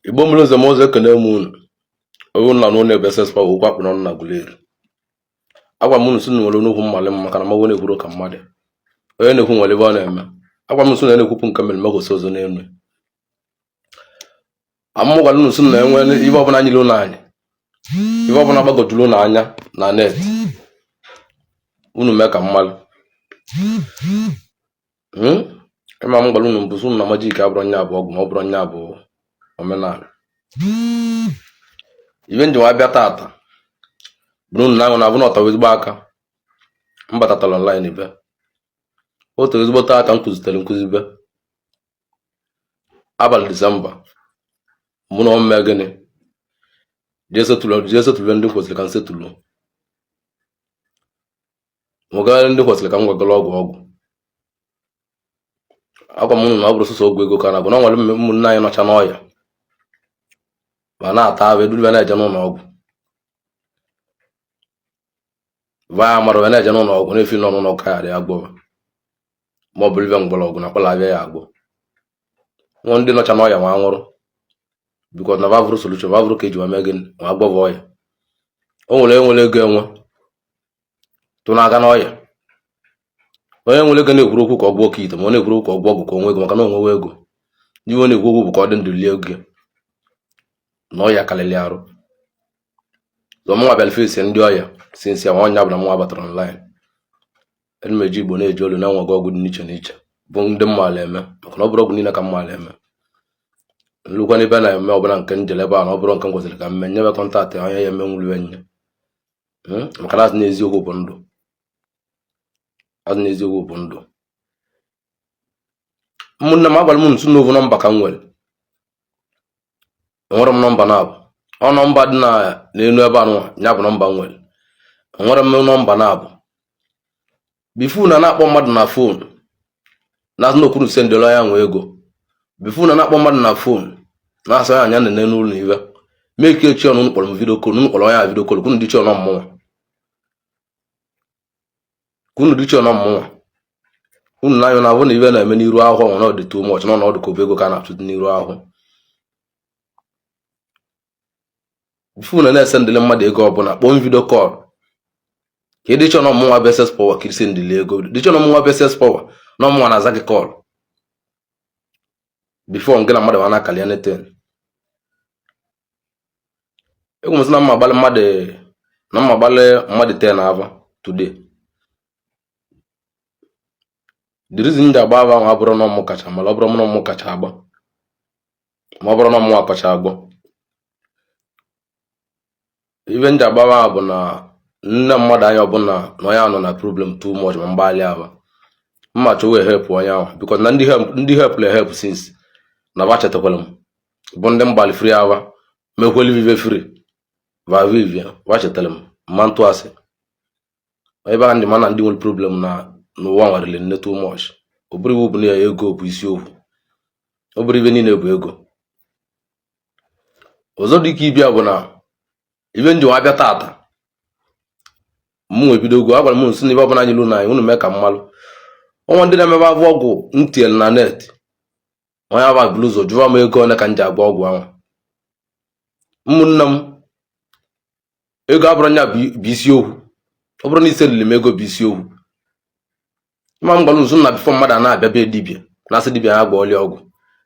Igbo mụrụ nze mụọ ọzọ, ekene m unu. Onye nna n'ụlọ ebe SS Power okwu akpụ n'ọnụ na Aguleri. Agwa m unu sị na nwere nnukwu mmalị m maka na mmanwụ na-ekwuru ka mmadụ onye na-ekwu nwere ebe ọ na-eme. Agwa m sị na na-ekwupụ nke mere megosi ọzọ n'elu. Amụ gwara unu sị na enwe ibe ọbụla nyere unu anyị, ibe ọbụla gbagojuru unu anya na net, unu mee ka mmalụ. Ịma m gwara unu mbụ sị unu na majik abụrụ nya bụ ọgwụ, ma ọ bụrụ nya bụ omenala. Ibe njem abịa tata bụrụ unu na-aṅụ na abụ na ọtawa ezigbo aka m batatara online ibe otu ezigbote aka m kụzitere nkụzi be abalị Disemba mụ na ọmme gịnị jee setụlụ ndị kwesịrị ka m setụlụ, nwegara ndị kwesịrị ka m gwagara ọgwụ ọgwụ. Agwa m unu na ọ bụrụ sọsọ ọgwụ ego ka na-agwụ, na ọ nwere ụmụnne anyị nọcha n'ọya ma na-ata ahụ eduru na-eje n'ụlọ ọgwụ, va mara wee na-eje n'ụlọ ọgwụ na-efi nọ n'ụlọ ọgwụ ka ya dị agwọ, ma ọ bụrụ ibe mgbọrọgwụ na mkpụrụ abịa ya agwọ. Nwa ndị nọcha n'ọya nwa nwụrụ because na va vụrụ solution, va vụrụ ka eji wee mee gịnị nwa agwọva ọya. O nwere enwere ego enwe tụ na-aga n'ọya. Onye nwere ego na-ekwuru okwu ka ọ gwọọ oke ite, ma ọ na-ekwuru okwu ka ọ gwọọ ọgwụ ka o nwee ego, maka na o nwewe ego. Ndị ọ na-ekwu okwu bụ ka ọ dị ndụ lie ego na ọya karịrị arụ. So mụnwa bịara fesi ndị ọya since ya nwa bụ na mụnwa batara online. Ana m eji Igbo na-eji olu na-enwego ọgwụ dị n'iche n'iche bụ ndị mmaala eme, maka na ọ bụrụ ọgwụ niile ka mmaala eme. Nlukwa n'ebe na-eme ọbụla nke njele ebe a na ọ bụrụ nke m kwesịrị ka m mee, nyebe contact onye ya emenwuru nye. Maka na asị na eziokwu bụ ndụ, asị na eziokwu bụ ndụ. Ụmụnne m, agwara m nsu n'ovu nọmba ka m nwere, enwere m nọmba na-abụ ọ nọmba dị na n'elu ebe anụnwa ya bụ nọmba m nwere. Enwere m nọmba na-abụ before na na-akpọ mmadụ na phone na-asị na okwuru sendịrị ya nwe ego, before na na-akpọ mmadụ na phone na-asị ya anya nene n'ụlọ iwe make sure unu kpọrọ m video call, unu kpọrọ ya video call, kunu dị sure na mmụnwa, kunu dị sure na mmụnwa. Unu na-anya na abụ na ibe na-eme n'iru akwụkwọ nwere ọ dị too much na ọnọdụ ka ego ka a na-achụta n'iru akwụkwọ. Before na na-esendịrị mmadụ ego ọbụla, kpọọ m video call ka ị dị sure na ọmụnwa bụ SS Power ka ị sendịrị ego, dị sure na ọmụnwa bụ SS Power na ọmụnwa na-aza gị call before nke na mmadụ ma na-akali anything. Egwu m sị na mma gbalị mmadụ na mma gbalị mmadụ 10 ava today. The reason m ji agba ava ahụ abụrụ na ọmụ kacha mara, ọ bụrụ na ọmụ kacha agba, ma ọ bụrụ na ọmụ kacha agbọ. Ibe m ji agba ava ahụ bụ na nne mmadụ anya ọbụla na onye ahụ nọ na problem too much, ma mgbalị ava mma chọwa help onye ahụ, because na ndị help na help since na va chetakwara m bụ ndị mgbalị free ava mekweli vive free va vivia va chetara m mma ntụ asị ebe a ndị ma na ndị nwere problem na n'ụwa nwarịrị nne too much. Ọ bụrụ iwu bụ na ya ego bụ isiokwu, ọ bụrụ ibe niile bụ ego. Ọzọ dị ka ibia bụ na ibe njem abịa tata m nwe bido ogo agwara m nsi na ibe ọbụla anyị na anyị unu mee ka mmalụ ọnwa ndị na-emebe avụ ọgwụ ntiel na net onye aba buru ụzọ jụwa m ego ole ka m ji agba ọgwụ ahụ. Ụmụnne m, ego abụrụ nya bụ isiokwu. Ọ bụrụ na ise lili m ego bụ isiokwu, ma m gwara nso na before mmadụ a na-abịa be dibịa na-asị dibịa ya gwọọlị ọgwụ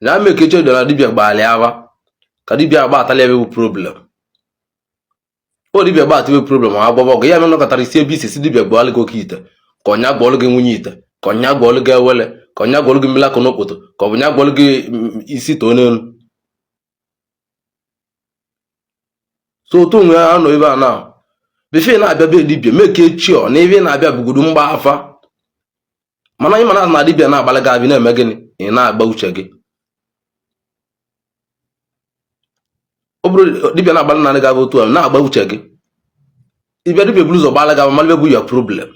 na ya mee ka eche na dibịa gbalị ava ka dibịa agba atali ebe bụ problem. O dibịa gba atịbe problem ha gwọba ọgwụ ya mere nọkọtara isi ebe isi si dibịa gbọọlị gị oke ite, ka ọnya gwọọlụ gị nwunye ite, ka ọnya gwọọlụ gị ewele, ka ọnya gwọọlụ gị mmiri akụ n'okpoto, ka ọ bụ nya gwọọlụ gị isi too n'elu. So otu onwe ya nọ ebe a na before na-abịa be dibịa mee ka echio na ebe na-abịa bụgodu mgba afa, mana anyị mana na dibịa na-agbalị gị abịa na-eme gịnị, ị na-agba uche gị. Ọ bụrụ dibịa na-agbalị naanị gị abụ otu a na-agba uche gị, ịbịa dibịa buru ụzọ gbalị gị abụ malụ bụ your problem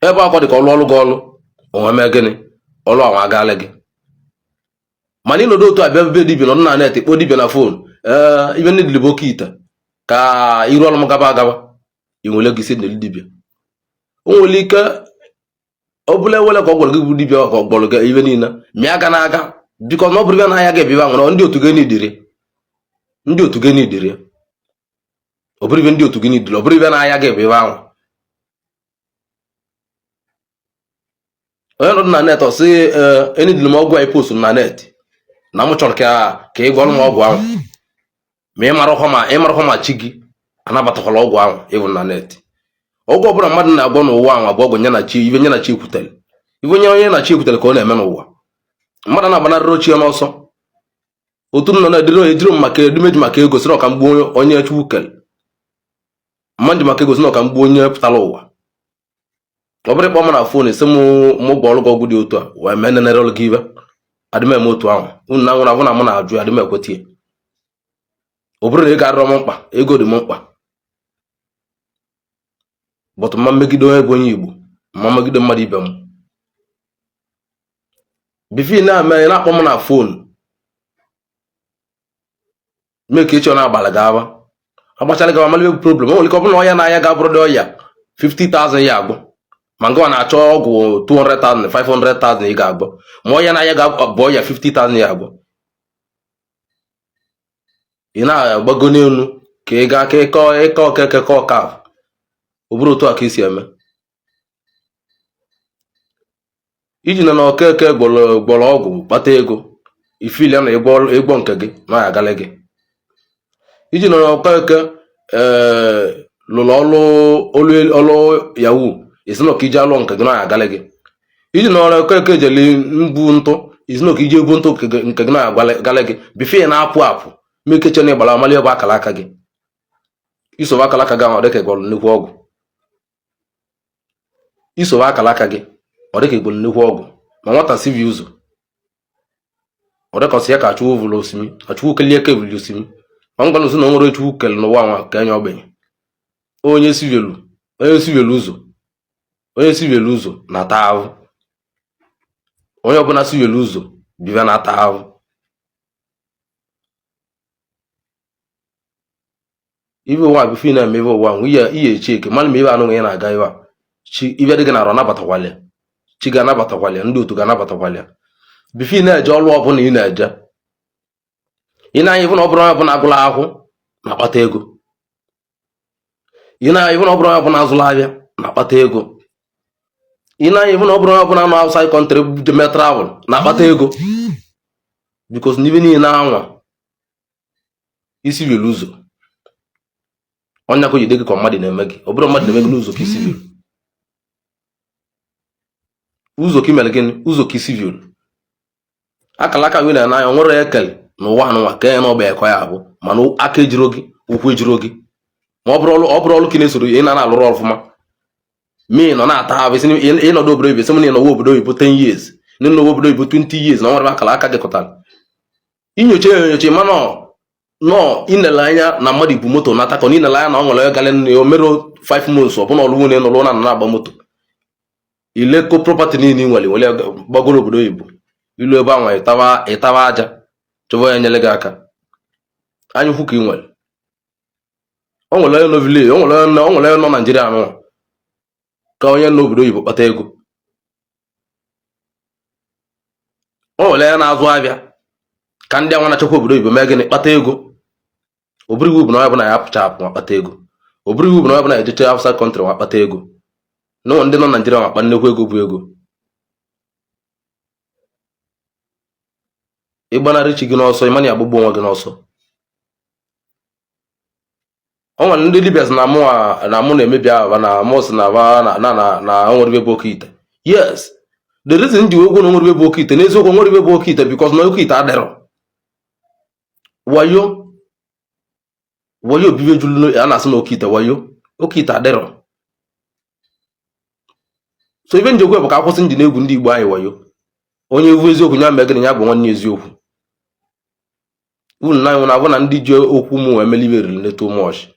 ebe akwa dị ka ọlụ ọlụ gị ọlụ onwe mee gịnị ọlụ ahụ agaala gị. Mana ịnọdụ otu abịa be dibịa nọdụ na net kpọọ dibịa na phone, ee ibe ndị dịrị bụ oke ite ka iru ọrụ m gaba agaba, ị nwere ego isi ndịrị dibịa. O nwere ike ọ bụla ewele ka ọ gwọrọ gị bụ dibịa ka ọ gwọrọ gị ibe niile mịa aga n'aka Because na ọ bụrụ ife na-aya gị bụ ife nwere ndị otu gị nidiri, ndị otu gị nidiri, ọ bụrụ ife ndị otu gị nidiri, ọ bụrụ ife na-aya gị bụ ife ahụ. Onye nọ na net ọ sị enidiri m ọgwụ anyị post na net na m chọrọ ka ị gwọrọ m ọgwụ ahụ, ma ị marakwa ma chi gị anabatakwala ọgwụ ahụ ịbụ na net. Ọgwụ ọbụla mmadụ na-agwọ n'ụwa ahụ bụ ọgwụ nye na chi, ife nye na chi kwutere, ife onye onye na chi kwutere ka ọ na-eme n'ụwa. Mmadụ na-agbanarịrị chi ya n'ọsọ. Otu m nọ na-ediri ejiri m maka edumeji maka ego sịrị ọka mgbu onye Chukwu kere mma nji maka ego sị na ọka mgbu onye pụtara ụwa. Ọ bụrụ ịkpọ m na phone sị m mụ gwọọrụ gị ọgwụ dị otu a wee mee nenere ọrụ gị ibe, adị m eme otu ahụ. Unu na nwụrụ abụ na mụ na-ajụ, adị m ekweta ya. Ọ bụrụ na ego adịrọ m mkpa, ego dị m mkpa, but mma mmegide onye bụ onye Igbo, mma mmegide mmadụ ibe m. Before na-eme na-akpọ m na phone mee ka ịchọ na-agbara gị aba agbachara gị amala ebe problem. O nwere ike ọ bụrụ na ọya na-aya ga-abụrụ dị ọya 50,000 ya agwọ, ma ngwa na-achọ ọgwụ 200,000, 500,000 ị ga-agwọ, ma ọya na-aya ga-abụ ọya 50,000 ya agwọ. Ị na-agbago n'elu ka ị gaa ka ịkọ ịkọ okeke ka ọka ọ bụrụ otu a ka isi eme. Iji nọ na okeke gwọrọ ọgwụ kpata ego, ifili na ịgwọ nke gị na ya agalị gị. Iji nọ na okeke ee lụrụ ọlụ ọlụ yahoo, isi na ka iji alụ nke gị na ya agalị gị. Iji nọ na okeke jeli mbu ntụ, isi na ka iji ebu ntụ nke gị na ya agalị gị. Before ị na-apụ apụ mekeche na ịgbara amali ebe akara aka gị, isobe akara aka gị ahụ, ọ dịka ịgwọrọ nnukwu ọgwụ. Isobe akara aka gị, ọ dịka ịgwọrọ nnukwu ọgwụ. Ma nwata sivi ụzọ, ọ dịka ọsị ya ka achụwa ovulu osimi achụwa kelie ka evuli osimi. Ma ngwa nso na o nwere chukwu kele n'ụwa nwa ka enye ogbenye. Onye sivielu, onye sivielu ụzọ, onye sivielu ụzọ na-ata ahụ. Onye ọbụla sivielu ụzọ bịa na-ata ahụ. Ife ụwa before ị na-eme ife ụwa nwe ihe eche eke mara ma ife anụ ị na-aga ife a chi ife dị gị na-arụ anabatakwala ya, chi ga-anabatakwala ya, ndị otu ga-anabatakwala ya. Before ị na-eje ọrụ ọbụla ị na-eje, ị na-anya ife na ọ bụrụ onye ọbụla agụla akwụ na-akpata ego. Ị na-anya ife na ọ bụrụ onye ọbụla azụla ahịa na-akpata ego. Ị na-anya ife na ọ bụrụ onye ọbụla nọ outside country jeme travel na-akpata ego. Because n'ife niile anwa isi were ụzọ ọnya ka o jide gị ka mmadụ na-eme gị. Ọ bụrụ mmadụ na-eme gị n'ụzọ ka isi were ụzọ ka i mere gịnị, ụzọ ka isi were akara aka gị na-anya. O nwere ekele n'ụwa anụnwa ka ya na ọgba ekọ ya abụ, mana aka ejiro gị, ụkwụ ejiro gị. Ma ọ bụrụ ọlụ, ọ bụrụ ọlụ ka ị na-esoro, ị na na-alụrụ ọfụma, ma ị nọ na-ata ahụ isi ịnọdụ obodo oyibo, sị m na ị nọwa obodo oyibo 10 years, na ịnọwa obodo oyibo 20 years, na ọ nwere akara aka gị kụtara. Inyocha ya enyocha, mana nọ inele anya na mmadụ ibu moto nata ka ọ inele anya na ọ nwere onye gara nne o mere 5 months, ọ bụna ọlụ nwunye nọrọ na na-agba moto, ileko property niile ị nwere were gbagoro obodo oyibo. Ilu ebe ahụ ịtaba aja chọba ya nyere gị aka. Anya ukwu ka ị nwere. O nwere onye nọ village, o nwere onye nọ Naijiria anụ ka onye nọ obodo oyibo kpata ego. O nwere onye na-azụ ahịa ka ndị anwa na-achọkwa obodo oyibo mee gịnị, kpata ego. Ọ bụrụ iwu bụ na onye ọbụla ya apụcha apụ ma kpata ego. Ọ bụrụ iwu bụ na onye ọbụla ejeche outside country ma kpata ego. Na ndị nọ Naijiria ma akpa nnukwu ego bụ ego. Ịgbanarị chi gị n'ọsọ, ịmana ya agbagbu onwe gị n'ọsọ. O nwere ndị dibịa sị na mụ na mụ na-emebi aba na mụ sị na aba na na na na o nwere ebe bụ oke ite. Yes, the reason ji okwu na o nwere ebe bụ oke ite, n'eziokwu o nwere ebe bụ oke ite, because na oke ite adịrọ. Wayo wayo obibi juru a na-asị na oke ite, wayo oke ite adịrọ. So ibe njekwe bụ ka akwụsị ndị na-egwu ndị Igbo anyị wayo. Onye ewu eziokwu ya mee gịnị, ya bụ nwanne eziokwu. Unu na na abụ na ndị ji okwu m wee mele ibe riri nne too much.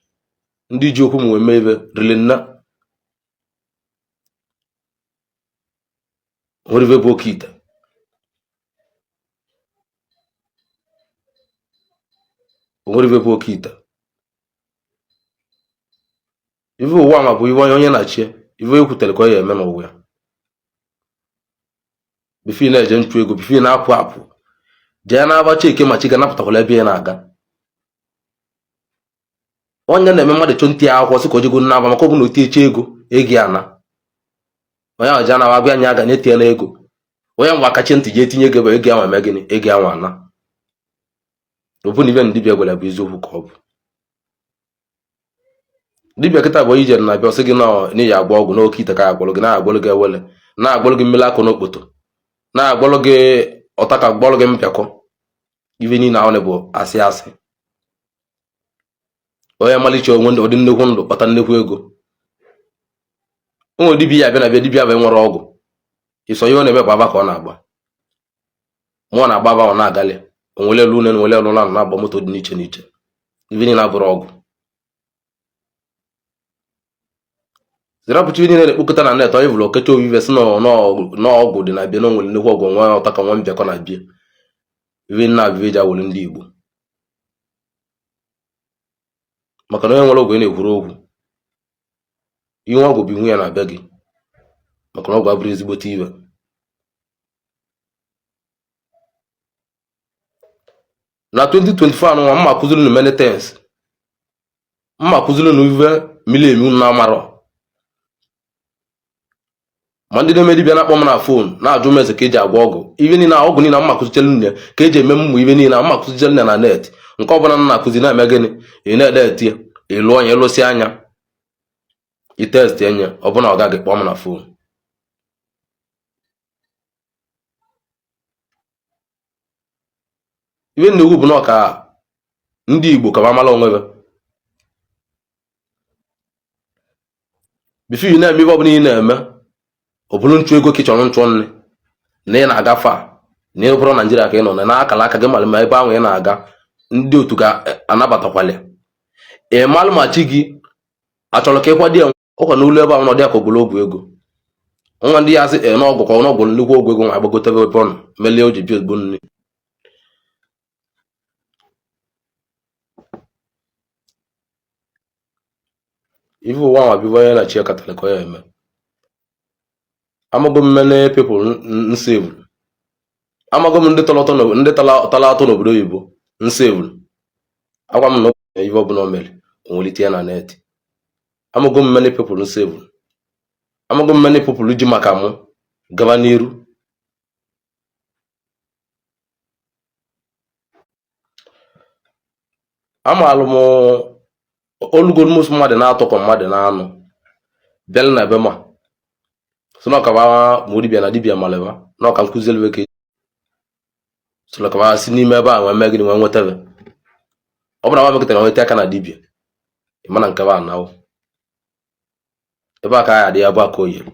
Ndị ji okwu m wee mee ibe riri nne. Nwere ibe bụ oke ite. Nwere ibe bụ oke ite. Ife ụwa ma bụ ife onye na-achị, ife ekwutere ka ọ ya eme n'ụwa ya. Before ị na-eje nchụ ego, before ị na-apụ apụ, Jee n'afa cheke ma chi ga-anapụtakwala ebe ị na-aga. Onye na-eme mmadụ chọ nti akwụkwọ sị ka o jego n'afa, maka ọ bụ na o tiecha ego, ego ya na onye ahụ ji anawa agwa anya aga na-etinye na ego. Onye mgbe akachi ntị ji etinye ego ebe ego ahụ eme gịnị? Ego ahụ ana. Ọ bụ na ibe dibịa gwara bụ eziokwu ka ọ bụ dibịa kịta bụ onye ijere na-abịa ọ sị gị na n'ihi agwọ ọgwụ n'oke ite ka agwọrọ gị, na-agwọrọ gị ewele, na-agwọrọ gị mmiri akụ n'okpoto, na-agwọrọ gị ọtaka, gwọrọ gị mpịakọ. Ife niile ahụ bụ asị asị. Onye malicha onwe ụdị nnekwu ndụ kpata nnekwu ego. O nwere dibịa ya abịa na bịa dibịa bụ nwere ọgwụ ịsọ ihe ọ na-eme bụ aba ka ọ na-agba mụọ na-agba aba, ọ na-agali onwere elu une nwere elu ụlọ, na-agba moto dị n'iche n'iche. Ife niile abụrụ ọgwụ. Zirapụcha niile na-ekpokọta na net. Onye vụrụ okecha ovive si n'ọgwụ dị na bie na onwere nnekwu ọgwụ nwa ọta ka nwa mbịakọ na bie. Ife nna abịa eji awere ndị Igbo, maka na onye nwere ọgwụ na-ekwuru okwu ihe ọgwụ bụ ihu ya na-abịa gị, maka na ọgwụ abụrụ ezigbote iwe. Na 2024 anụnwa mma akụziri unu many things, mma akụziri unu ife mili emi unu na-amarọ. Ma ndị na-eme dibịa na-akpọ m na phone na-ajụ m ese ka eji agwọ ọgwụ, ife niile, ọgwụ niile mma akụzichelu unu ka eji eme mmụ, ife niile mma akụzichelu na net. Nke ọbụla m na-akụzi na-eme gịnị, ị na-ede etie ịlụ anya ịlụsị anya i test enye ọbụna ọ gaghị kpọọ m na phone. Ife na-ekwu bụ na ọ ka ndị Igbo ka mara onwe ha before ị na-eme ife ọbụla ị na-eme. Ọ bụrụ nchụ ego ka ị chọrọ nchụ nne na ị na-agafe a na ị bụrụ Naijiria ka ị nọ na n'akara aka gị mara ma ebe ahụ ị na-aga ndị otu ga-anabatakwala ị malụ ma chi gị achọrọ ka ị kwado ya ọkwa n'ụlọ ebe ahụ nọ dị ya ka ogologo ego nwa ndị ya sị e n'ọgwụ ka ọnọgwụ nnukwu ọgwụ ego nwa agbagotebe ebe ọ nọ melie o ji bịa ozugbo nne. Ife ụwa nwa bụ onye na chi katara ka ọ ya eme. Amago m many people n save, amago m ndị tọrọ ụtọ, ndị tọrọ atọ n'obodo oyibo n save. Agwa m na ife ọbụla o mere o nwelite ya na net. Amago m many people n save, amago m many people ji maka mụ gaba n'iru. Amaalụ m olugo almost mmadụ na-atọ ka mmadụ na-anọ bịala na ebe ma so na ọkaba ma dibịa na dibịa maleba na ọka nkụzi elu ka so na ọkaba si n'ime ebe a nwee mee gịnị, nwee nwetebe. Ọ bụrụ na mekọtara nweta aka na dibịa, ị ma na nke ba anawo ebe a ka ya adị ya bụ aka oyiri.